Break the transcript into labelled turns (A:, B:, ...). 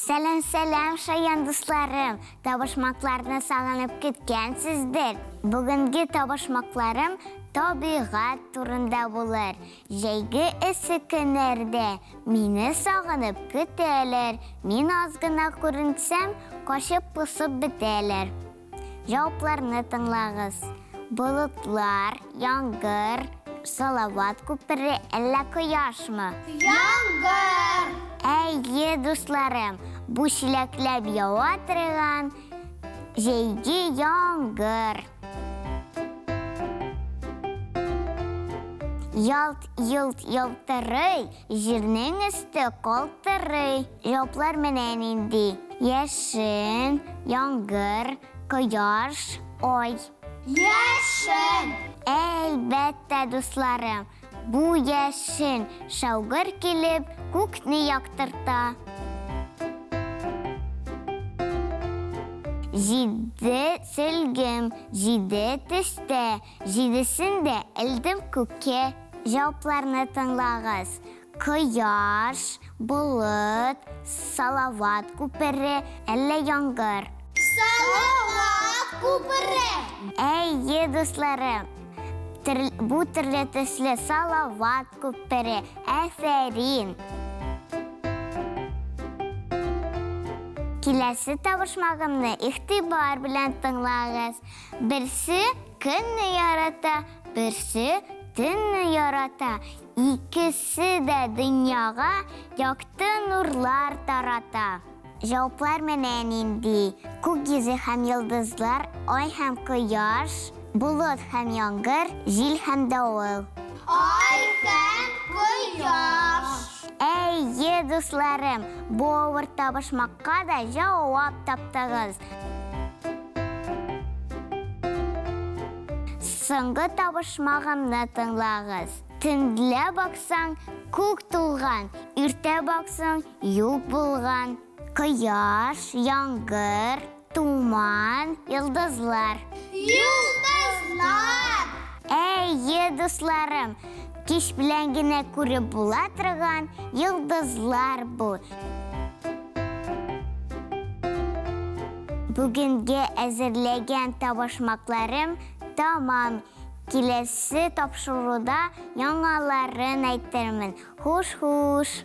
A: Сәлам, сәлам, шаян дусларым! Табышмакларны сагынып көткәнсездер. Бүгенге табышмакларым табигать турында булыр. Җәйге эссе көннәрдә мине сагынып көтәләр. Мин аз гына күренсәм, качып-посып бетәләр. Җавапларны тыңлагыз. Болытлар, яңгыр, Салават күпере, әллә кояшмы?
B: Яңгыр!
A: Әйе, дусларым, бу чиләкләп ява торган җәйге яңгыр. Ялт-йолт ялтырый, җирнең өсте калтырый. Җаваплар менә нинди: яшен, яңгыр, кояш, ай.
B: Яшен!
A: Әлбәттә, дусларым, бу яшен шаугыр килеп, күкне яктырта. Җиде сөлгем, җиде төстә, җидесен дә элдем күккә. Җавапларны тыңлагыз. Кояш, болыт, Салават күпере, әллә яңгыр?
B: Салават күпере!
A: Әйе, дусларым, бу төрле төсле Салават күпере. Афәрин! Киләсе табышмагымны игътибар белән тыңлагыз. Берсе көнне ярата, берсе төнне ярата. Икесе дә дөньяга якты нурлар тарата. Җаваплар менә нинди: күк йөзе һәм йолдызлар, ай һәм кояш, болыт һәм яңгыр, җил һәм давыл.
B: Ай һәм кояш.
A: Әйе, дусларым, бу авыр табышмакка да җавап таптыгыз. Соңгы табышмагымны тыңлагыз. Төнлә баксаң, күк тулган, иртә баксаң, юк булган. Кояш, яңгыр, туман, йолдызлар.
B: Йолдызлар!
A: Әйе, дусларым, кич белән генә күреп була торган йолдызлар бу. Бүгенге әзерләгән табышмакларым тамам. Киләсе тапшыруда яңаларын әйтермен. Хуш-хуш!